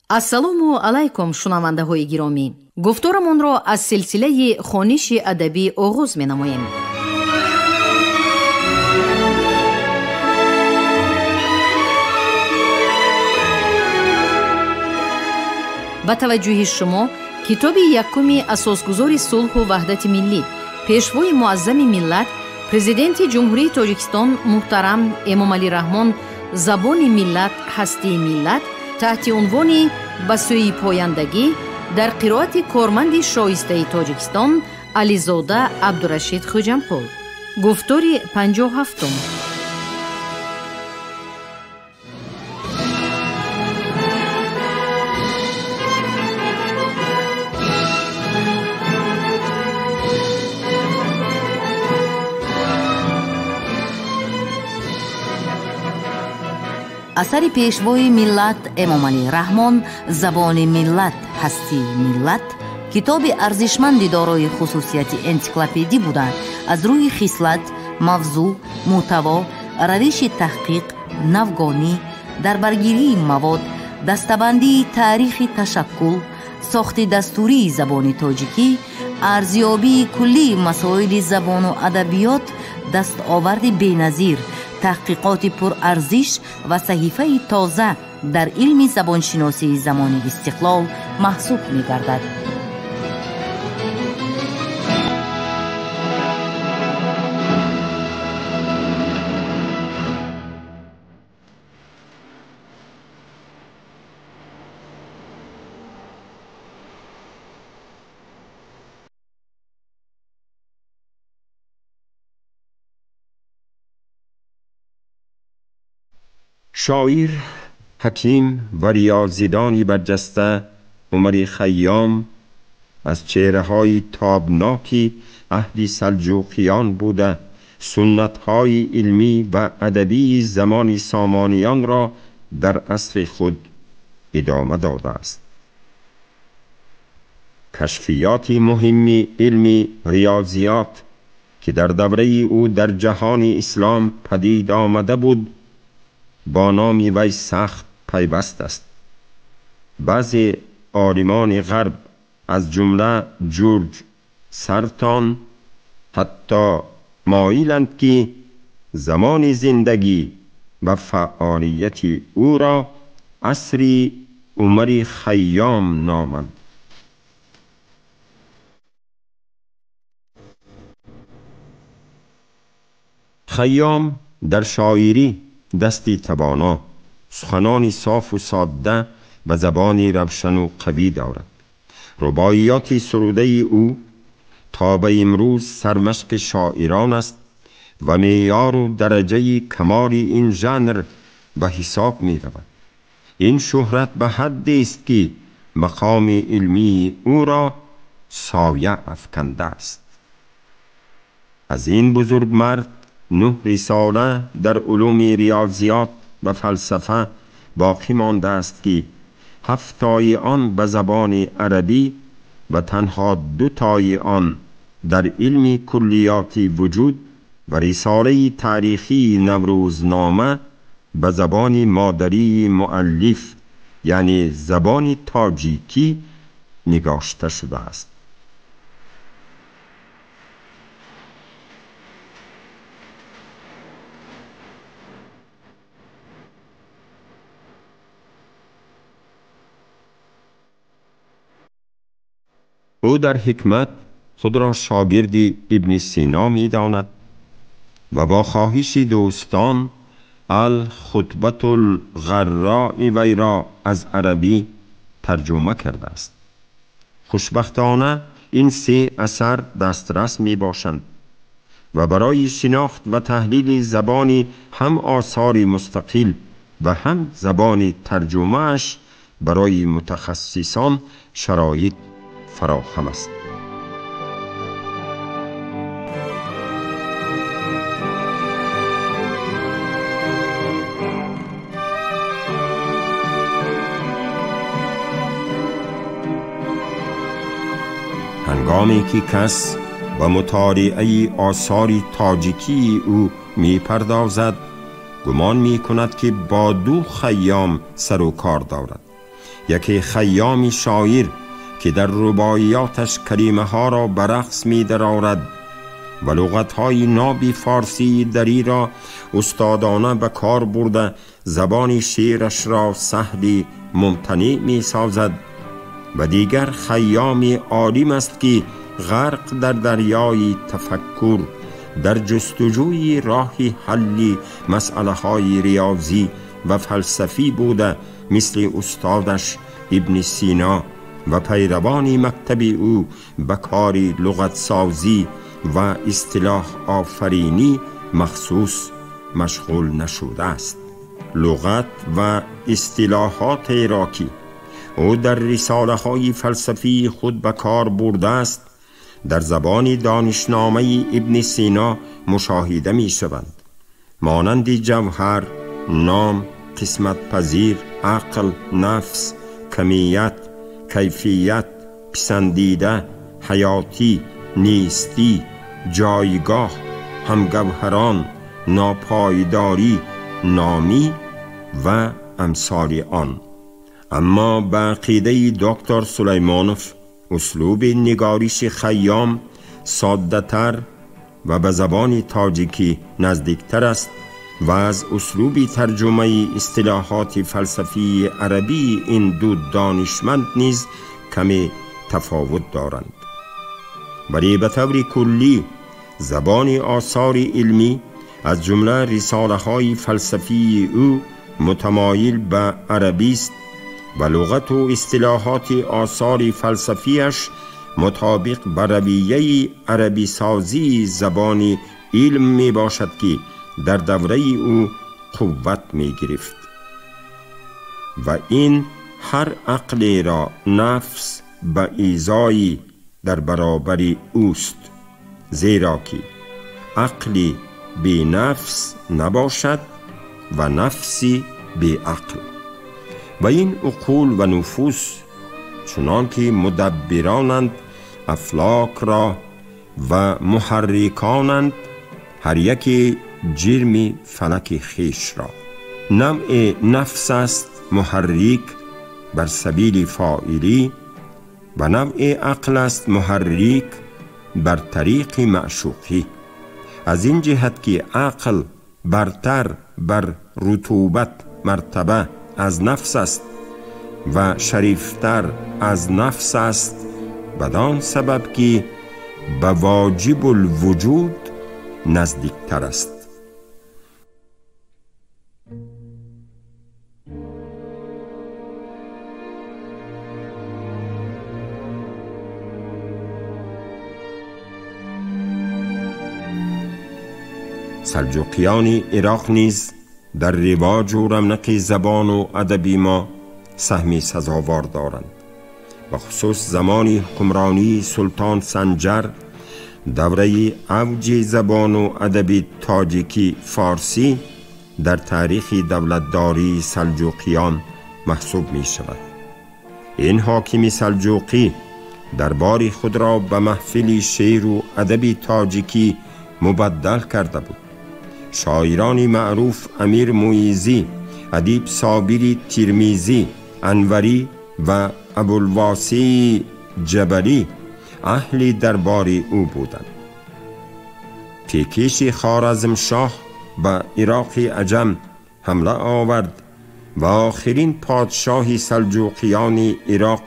Ассалому алайкум, шунавандаҳои гиромӣ. Гуфторамонро аз силсилаи хониши адабӣ оғоз менамоем. Ба таваҷҷӯҳи шумо китоби якуми асосгузори сулҳу ваҳдати миллӣ, пешвои муаззами миллат, президенти Ҷумҳурии Тоҷикистон муҳтарам Эмомалӣ Раҳмон «Забони миллат, ҳастии миллат» таҳти унвони «Ба сӯи пояндагӣ» дар қироати корманди шоистаи Тоҷикистон Ализода Абдурашид Хӯҷамқул. Гуфтори 57-ум. Асари пешвои миллат Эмомалӣ Раҳмон «Забони миллат, ҳастии миллат» китоби арзишманди дорои хусусияти энсиклопедӣ буда, аз рӯи хислат, мавзӯъ, мӯҳтаво, равиши таҳқиқ, навгонӣ, дарбаргирии мавод, дастабандии таърихи ташаккул, сохти дастурии забони тоҷикӣ, арзёбии куллии масоили забону адабиёт дастоварди беназир, таҳқиқоти пурарзиш ва саҳифаи тоза дар илми забоншиносии замони истиқлол маҳсуб мегардад. شاعر، حکیم و ریاضیدانی برجسته عمر خیام از چهره‌های تابناکی عهد سلجوقیان بوده، سنت‌های علمی و ادبی زمان سامانیان را در عصر خود ادامه داده است. کشفیات مهم علم ریاضیات که در دوره او در جهان اسلام پدید آمده بود، با نام وی سخت پیوست است. بعضی عالمان غرب از جمله جورج سرتان حتی مایلند که زمان زندگی و فعالیت او را عصر عمر خیام نامند. خیام در شاعری دستی توانا، سخنانی صاف و ساده و زبانی روشن و قوی دارد. رباعیات سروده او تا به امروز سرمشق شاعران است و معیار و درجه کمال این ژانر به حساب می رود. این شهرت به حدی است که مقام علمی او را سایه افکنده است. از این بزرگ مرد 9 رساله در علوم ریاضیات و فلسفه باقی مانده است که 7 تای آن به زبان عربی و تنها 2 تای آن در علم کلیات وجود و رساله تاریخی نوروزنامه به زبان مادری مؤلف یعنی زبان تاجیکی نگاشته شده است. او در حکمت خود را شاگرد ابن سینا می داند و با خواهش دوستان الخطبة الغراء وی را از عربی ترجمه کرده است. خوشبختانه این 3 اثر دسترس می باشند و برای شناخت و تحلیل زبان هم آثار مستقل و هم زبان ترجمه‌اش برای متخصصان شرایط فراهم است. هنگامی که کس به مطالعه آثار تاجیکی او میپردازد، گمان میکند که با دو خیام سر و کار دارد. یکی خیامی شاعر که در رباعیاتش کلمه ها را به رقص می درآورد و لغت های نابی فارسی دری را استادانه به کار برده زبان شعرش را سهلی ممتنع می سازد، و دیگر خیامی عالم است که غرق در دریای تفکر در جستجوی راه حل مسئله های ریاضی و فلسفی بوده، مثل استادش ابن سینا و پیروان مکتب او به کار لغت سازی و اصطلاح آفرینی مخصوص مشغول نشده است. لغت و اصطلاحات عراقی او در رساله های فلسفی خود به کار برده است در زبان دانشنامه ابن سینا مشاهده می شوند، مانند جوهر، نام، قسمت پذیر، عقل، نفس، کمیت، کیفیت، پسندیده، حیاتی، نیستی، جایگاه، همگوهران، ناپایداری، نامی و امثال آن. اما به عقیده دکتر سلیمانوف اسلوب نگارش خیام ساده‌تر و به زبان تاجیکی نزدیکتر است و از اسلوب ترجمه اصطلاحات فلسفی عربی این دو دانشمند نیز کمی تفاوت دارند. ولی به طور کلی زبان آثار علمی از جمله رساله های فلسفی او متمایل به عربی است و لغت و اصطلاحات آثار فلسفیش مطابق به رویه عربی سازی زبان علم می باشد که در دوره او قوت می گرفت و این هر عقل را نفس به ایذایی در برابر اوست، زیرا که عقلی بی نفس نباشد و نفسی بی عقل. و این عقول و نفوس چنان که مدبرانند افلاک را و محرکانند هر یکی جرم فلک خویش را. نوع نفس است محرک بر سبیل فاعلی و نوع عقل است محرک بر طریق معشوقی. از این جهت که عقل برتر بر رطوبت مرتبه از نفس است و شریفتر از نفس است، بدان سبب که به واجب الوجود نزدیکتر است. سلجوقیان عراق نیز در رواج و رونق زبان و ادبی ما سهمی سزاوار دارند. و خصوص زمان حکمرانی سلطان سنجر دوره اوج زبان و ادب تاجیکی فارسی در تاریخ دولتداری سلجوقیان محسوب می شود. این حاکم سلجوقی دربار خود را به محفل شعر و ادب تاجیکی مبدل کرده بود. شاعران معروف امیر مویزی، ادیب صابری ترمیزی، انوری و ابوالواسی جبلی اهل دربار او بودند. تیکیش خوارزمشاه به عراق عجم حمله آورد و آخرین پادشاه سلجوقیان عراق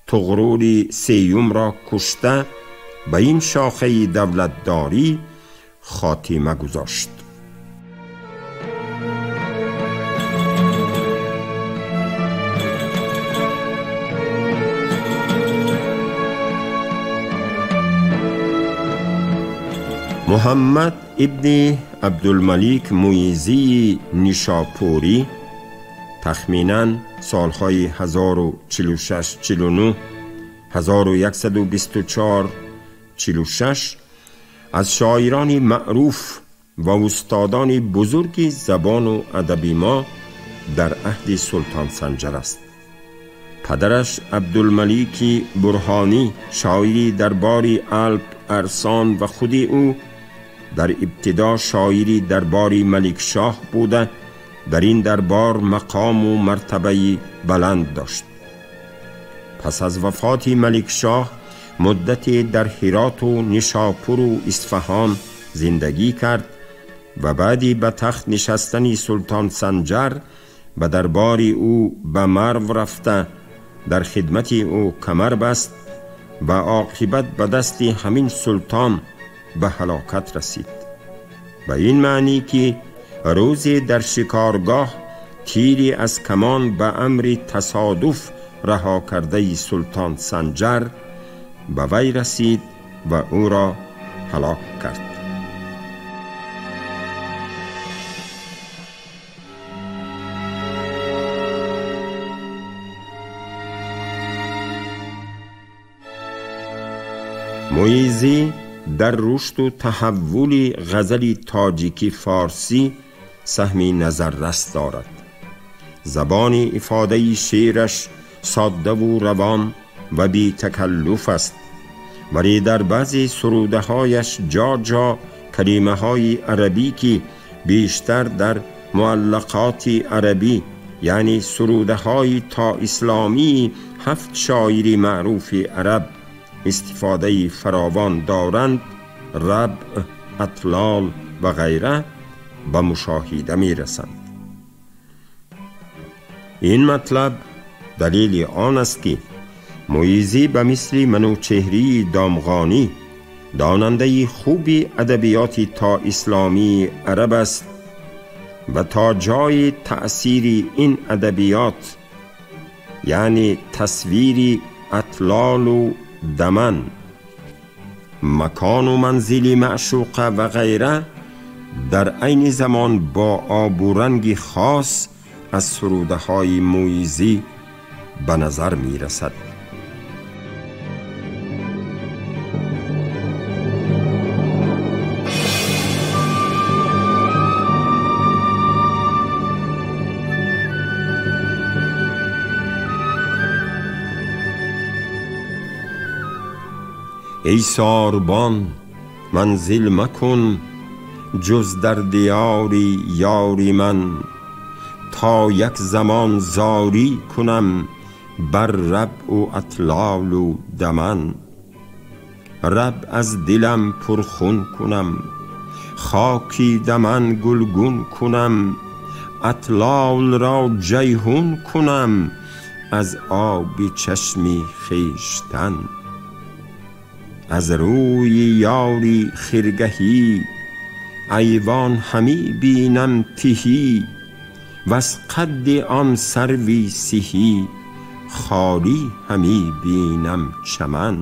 طغرل سیوم را کشته به این شاخه دولتداری خاتمه گذاشت. محمد ابن عبدالملک مویزی نیشاپوری تخمیناً سالهای 1046-49 1124-46 از شاعران معروف و استادان بزرگ زبان و ادب ما در عهد سلطان سنجر است. پدرش عبدالملک برهانی شاعری دربار الپ ارسان و خود او در ابتدا شاعری دربار ملک شاه بوده، در این دربار مقام و مرتبه بلند داشت. Пас аз вафоти Маликшоҳ муддате дар Ҳироту Нишопуру Исфаҳон зиндагӣ кард ва баъди ба тахт нишастани Султон Санҷар ба дарбори ӯ ба Марв рафта дар хидмати ӯ камар баст ва оқибат ба дасти ҳамин султон ба ҳалокат расид. Ба ин маънӣ ки рӯзе дар шикоргоҳ тире аз камон ба амри тасодуф раҳо кардаи Султон Санҷар ба вай расид ва ӯро ҳалок кард. Муизӣ дар рушду таҳаввули ғазали тоҷикӣ форсӣ саҳми назаррас дорад. Забони ифодаи шеъраш соддаву равон ва бетакаллуф аст, вале дар баъзе сурудаҳояш ҷо-ҷо калимаҳои арабӣ ки бештар дар муаллақоти арабӣ, яъне сурудаҳои то исломии ҳафт шоири маъруфи араб истифодаи фаровон доранд, рабъ, атлол ва ғайра ба мушоҳида мерасанд. Ин матлаб далели он аст ки Муизӣ ба мисли Манучеҳрии Домғонӣ донандаи хуби адабиёти то исломии араб аст ва то ҷои таъсири ин адабиёт, яъне тасвири атлолу даман, макону манзили маъшуқа ва ғайра дар айни замон бо обу ранги хос аз сурудаҳои Муизӣ ба назар мерасад. Эй сорбон, манзил макун ҷуз дар диёри ёри ман, то як замон зорӣ кунам бар рабъу атлолу даман. Рабъ аз дилам пурхун кунам, хоки даман гулгун кунам, атлолро ҷайҳун кунам аз оби чашми хештан. Аз рӯи ёри хиргаҳӣ айвон ҳамӣ бинам тиҳӣ, ваз қадди он сарви сиҳӣ холӣ ҳамӣ бинам чаман.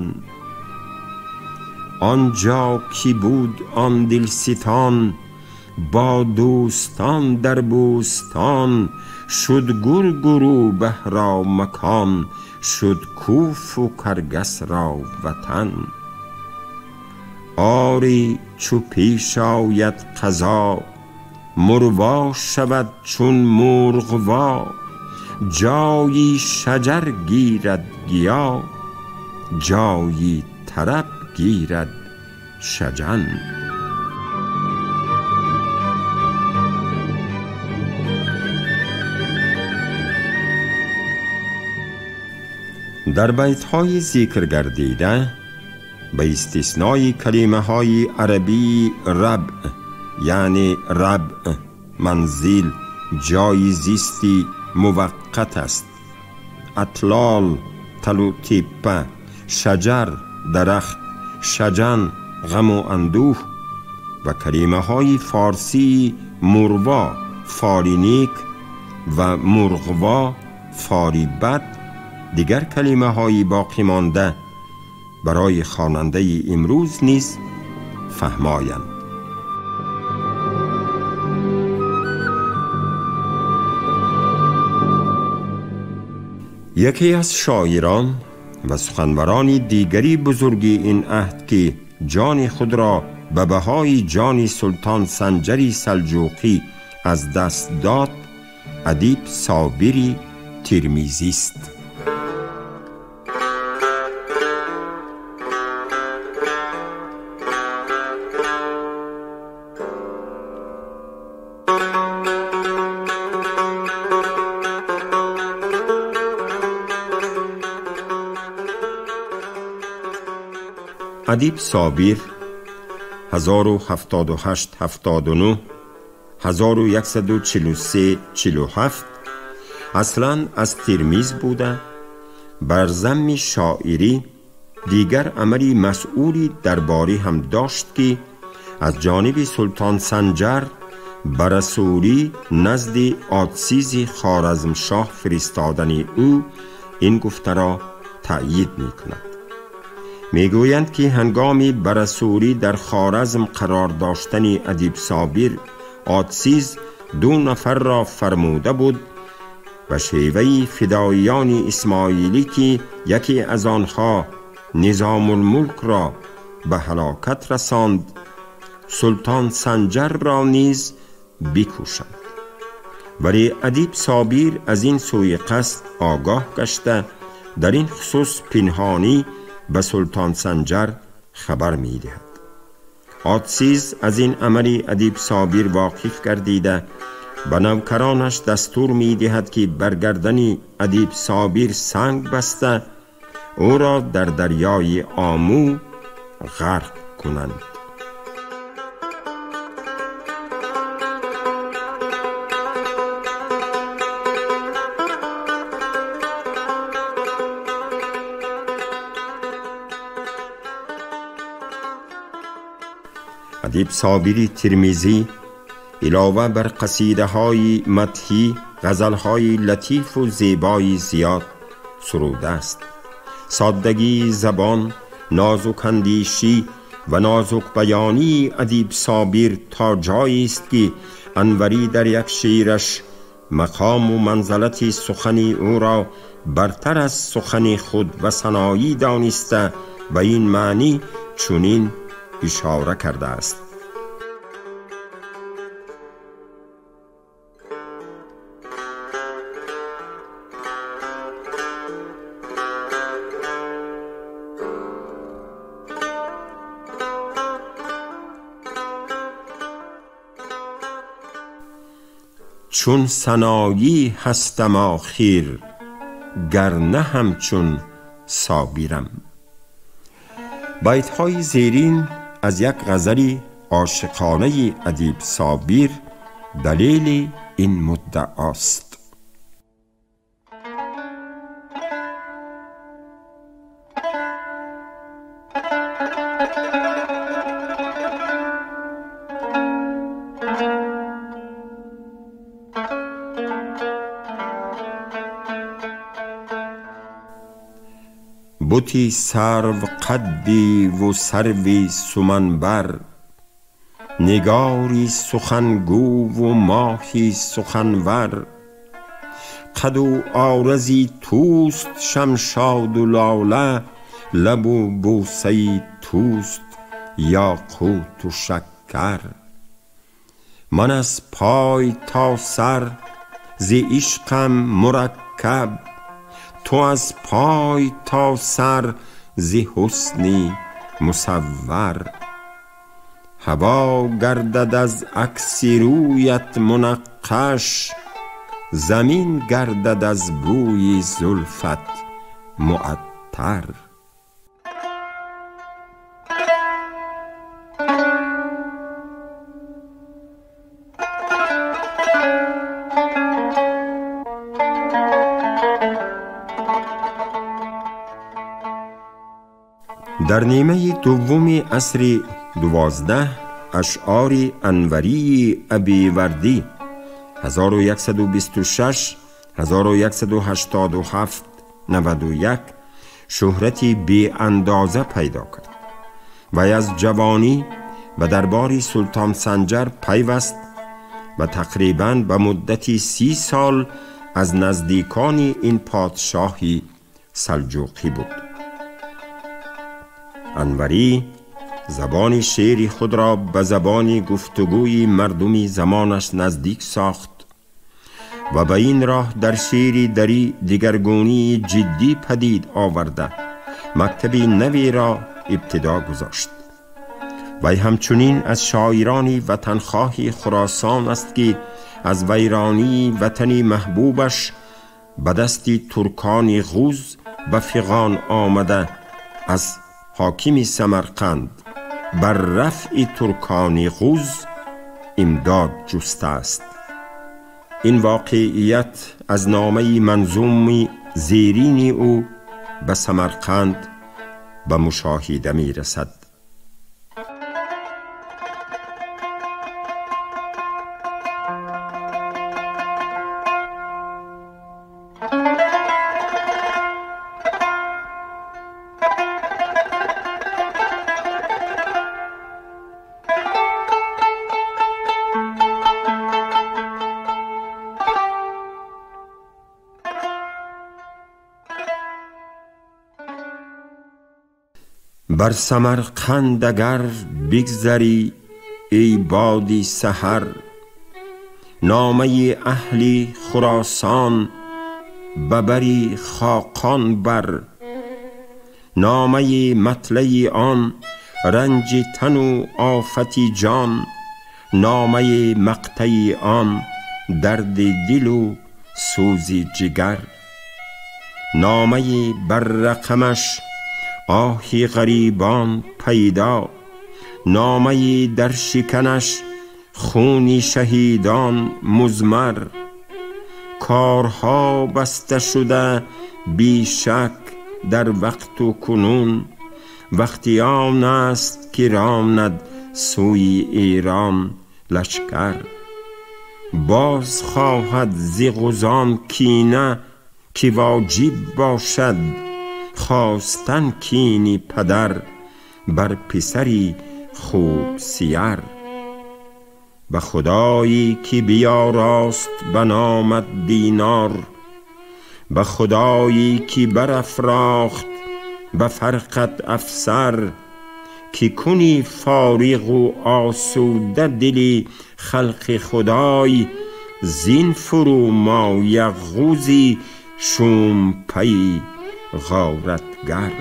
Он ҷо ки буд он дилситон бо дӯстон дар бӯстон, шуд гургуру баҳро макон, шуд куфу каргасро ватан. Ори чу пеш ояд қазо, мурво шавад чун мурғво, ҷои шаҷар гирад гиё, ҷои тараб гирад шаҷан. Дар байтҳои зикр гардида ба истиснои калимаҳои арабии рабъ, яъне рабъ манзил, ҷои зисти муваққат аст, атлол талу теппа, шаҷар дарахт, шаҷан ғаму андӯҳ ва калимаҳои форсии мурво фори нек ва мурғво фори бад, дигар калимаҳои боқӣ монда барои хонандаи имрӯз низ фаҳмоянд. Яке аз шоирон ва суханварони дигари бузурги ин аҳд ки ҷони худро ба баҳои ҷони Султон Санҷари Салҷуқӣ аз даст дод, адиб Собири Термизист. Адиб Собир 1078-79 1143-47 аслан аз Термиз буда, бар замми шоирӣ дигар амали масъули дарборӣ ҳам дошт ки аз ҷониби Султон Санҷар ба расулӣ назди Отсизи Хоразмшоҳ фиристодани ӯ ин гуфтаро таъйид мекунад. Мегӯянд ки ҳангоми ба расулӣ дар Хоразм қарор доштани Адиб Собир, Отсиз ду нафарро фармуда буд ба шеваи фидоиёни исмоилӣ ки яке аз онҳо Низомулмулкро ба ҳалокат расонд, Султон Санҷарро низ бикушанд. Вале Адиб Собир аз ин сӯи қасд огоҳ гашта, дар ин хусус пинҳонӣ ба Султон Санҷар хабар медиҳад. Отсиз аз ин амали Адиб Собир воқиф гардида, ба навкаронаш дастур медиҳад ки бар гардани Адиб Собир санг баста, ӯро дар дарёи Омӯ ғарқ кунанд. Адиб Собири Термизӣ илова бар қасидаҳои мадҳӣ, ғазалҳои латифу зебои зиёд сурудааст. Соддагии забон, нозукандешӣ ва нозукбаёнии Адиб Собир то ҷоест ки Анварӣ дар як шеъраш мақому манзалати сухани ӯро бартар аз сухани худ ва Саноӣ дониста, ба ин маънӣ чунин ишора кардааст: چون سنایی هستم آخر، گر نه همچون صابرم. بیت‌های زیرین از یک غزل عاشقانه ادیب صابر دلیل این مدعاست. بتی سرو قدی و سروی سمنبر، نگاری سخنگو و ماهی سخنور، قد و عارضی توست شمشاد و لاله، لب و بوسه توست یاقوت و شکر. من از پای تا سر ز عشقم مرکب، تو از پای تا سر ز حسنی مصور. هوا گردد از عکس رویت منقش، زمین گردد از بوی زلفت معطر. در نیمه دوم عصر 12 اشعار انوری ابیوردی 1126 1187 91 شهرتی بی اندازه پیدا کرد و از جوانی به دربار سلطان سنجر پیوست و تقریباً به مدت 30 سال از نزدیکان این پادشاهی سلجوقی بود. انوری زبان شعر خود را به زبان گفتگوی مردمی زمانش نزدیک ساخت و به این راه در شعر دری دیگرگونی جدی پدید آورده مکتب نوی را ابتدا گذاشت. وی همچنین از شاعران وطنخواه خراسان است که از ویرانی وطن محبوبش به دست ترکان غوز به فغان آمده از ҳокими Самарқанд, бар рафъи туркони ғуз имдод ҷустааст. Ин воқеият аз номаи манзуми зерини ӯ ба Самарқанд ба мушоҳида мерасад. بر سمرقند اگر بگذری ای بادی سحر، نامه اهل خراسان ببری خاقان بر، نامه مطلع آن رنج تن و آفت جان، نامه مقطع آن درد دل و سوز جگر، نامه بر رقمش آهی غریبان پیدا، نامه در شکنش خونی شهیدان مضمر، کارها بسته شده بی شک در وقت و کنون، وقتی آن است که راند سوی ایران لشکر، باز خواهد ز غزان کینه که واجب باشد خواستن کینی پدر بر پسری خوب سیر. به خدایی که بیاراست به نامت دینار، به خدایی که برافراخت به فرقت افسر، که کنی فارغ و آسوده دلی خلق خدای، زین فرو مایه غوزی شوم پی غارتگر.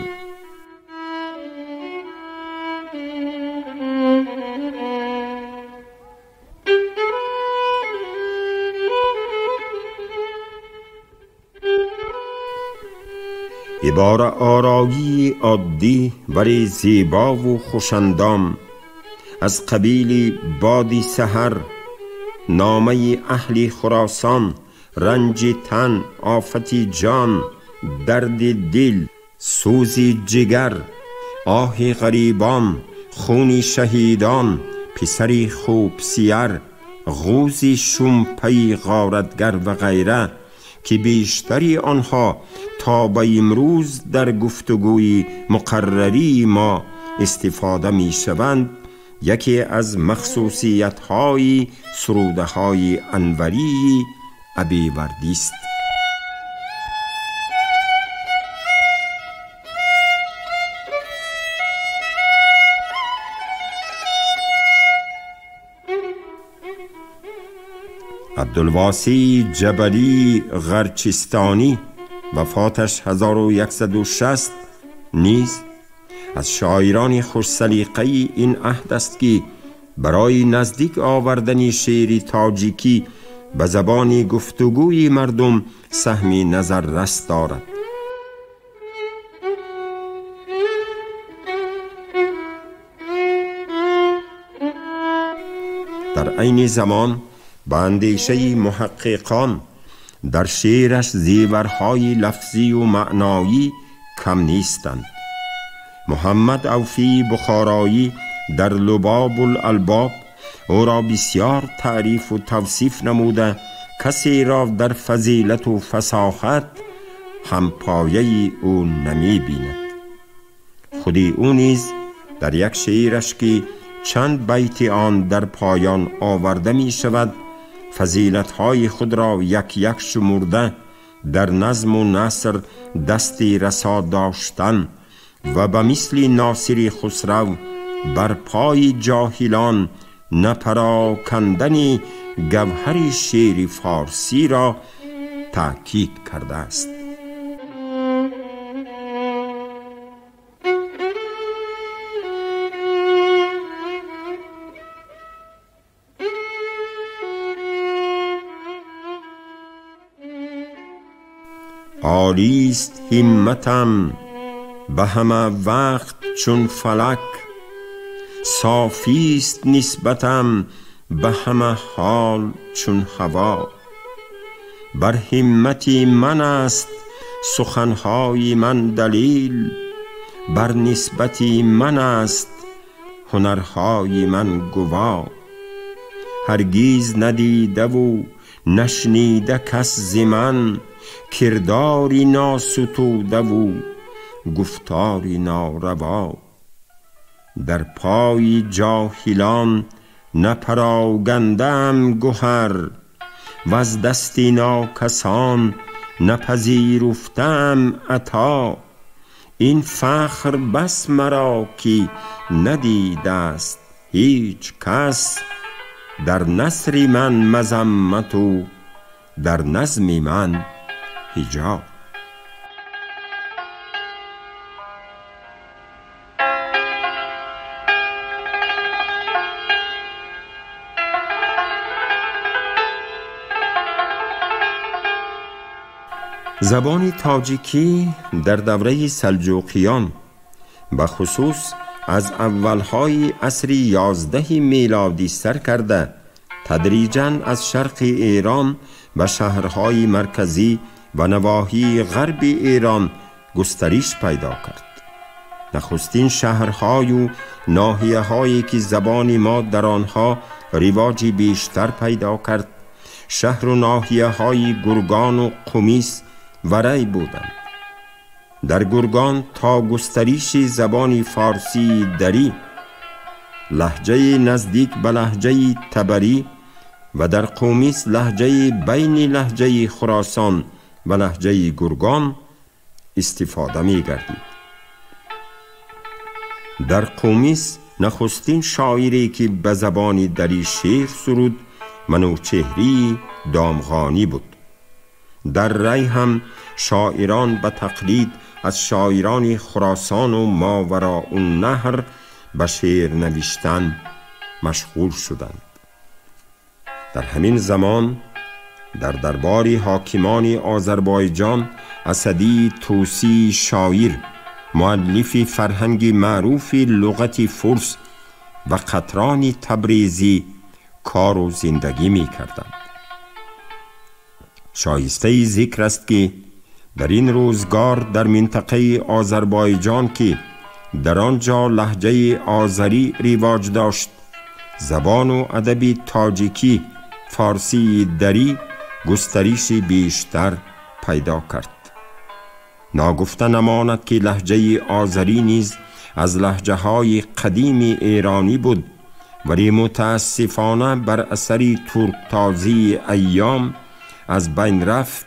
عباره آرایی عادی ولی زیبا و خوشندام از قبیل بادی سحر، نامه اهل خراسان، رنج تن، آفت جان، درد دل، سوز جگر، آه غریبان، خون شهیدان، پسری خوب سیر، غوز شومپی غارتگر و غیره، که بیشتری آنها تا به امروز در گفتگوی مقرری ما استفاده می شوند، یکی از مخصوصیت های سروده های انوری ابیوردی است. عبدالواسع جبلی غرچستانی وفاتش 1160 نیز از شاعران خوش سلیقه این عهد است که برای نزدیک آوردن شعر تاجیکی به زبان گفتگوی مردم سهم نظررس دارد. در عین زمان به اندیشه محققان در شعرش زیورهای لفظی و معنایی کم نیستند. محمد اوفی بخارایی در لباب الالباب او را بسیار تعریف و توصیف نموده، کسی را در فضیلت و فصاحت همپایه او نمی بیند. خودی او نیز در یک شعرش که چند بیت آن در پایان آورده می شود، فضیلت‌های خود را یک یک شمرده در نظم و نثر دستی رسا داشتن و به مثل ناصر خسرو بر پای جاهلان نپراکندن گوهر شعر فارسی را تأکید کرده است. عالی است همتم به همه وقت چون فلک. صافیست نسبتم به همه حال چون هوا. بر همتی من است سخنهای من دلیل، بر نسبتی من است هنرهای من گوا. هرگیز ندیده و نشنیده کس ز من، کرداری ناستوده و گفتاری ناروا. در پای جاهلان نپراگنده ام گهر، وز دست ناکسان نپذیرفته ام عطا. این فخر بس مرا که ندیده است هیچ کس، در نثر من مذمت و در نظم من هجا. زبان تاجیکی در دوره سلجوقیان به خصوص از اولهای عصر 11 میلادی سر کرده تدریجاً از شرق ایران به شهرهای مرکزی و نواحی غرب ایران گسترش پیدا کرد. نخستین شهرهای و ناحیه‌هایی که زبان ما در آنها رواج بیشتر پیدا کرد، شهر و ناحیه‌های گرگان و قمیص و ری بودند. در گرگان تا گسترش زبان فارسی دری، لهجه نزدیک به لهجه تبری، و در قمیص لهجه بین لهجه خراسان و لهجه گرگان استفاده می گردید. در قمیص نخستین شاعری که به زبان دری شعر سرود منوچهری دامغانی بود. در ری هم شاعران به تقلید از شاعران خراسان و ماوراء النهر به شعر نوشتن مشغول شدند. در همین زمان در دربار حاکمان آذربایجان اسدی طوسی شاعر، مؤلف فرهنگ معروف لغت فارس و قطران تبریزی کار و زندگی می کردند. شایسته ذکر است که در این روزگار در منطقه آذربایجان که در آنجا لهجه آذری رواج داشت، زبان و ادب تاجیکی فارسی دری گسترش بیشتر پیدا کرد. ناگفته نماند که لهجه آذری نیز از لهجه های قدیم ایرانی بود، ولی متاسفانه بر اثر ترکتازی ایام از بین رفت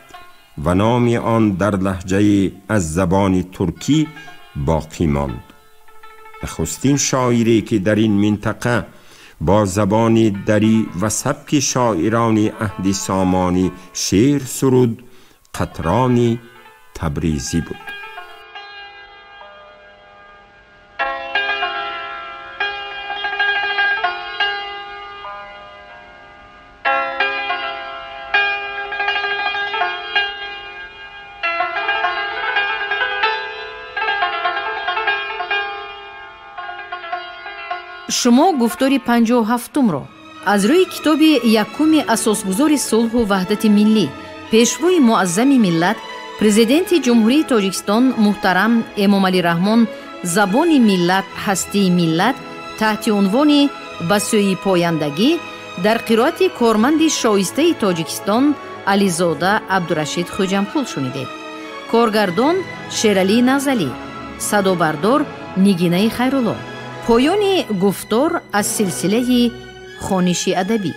و نام آن در لهجه از زبان ترکی باقی ماند. نخستین شاعری که در این منطقه با زبان دری و سبک شاعران عهد سامانی شعر سرود، قطران تبریزی بود. Шумо гуфтори 57-умро аз рӯи китоби якуми асосгузори сулҳу ваҳдати миллӣ, пешвои муаззами миллат, президенти Ҷумҳурии Тоҷикистон муҳтарам Эмомалӣ Раҳмон «Забони миллат, ҳастии миллат» таҳти унвони «Ба сӯи пояндагӣ» дар қироати корманди шоистаи Тоҷикистон Ализода Абдурашид Хӯҷамқул шунидед. Коргардон Шералӣ Назалӣ, садобардор Нигинаи Хайрулло. Поёни гуфтор аз силсилаи хониши адабӣ.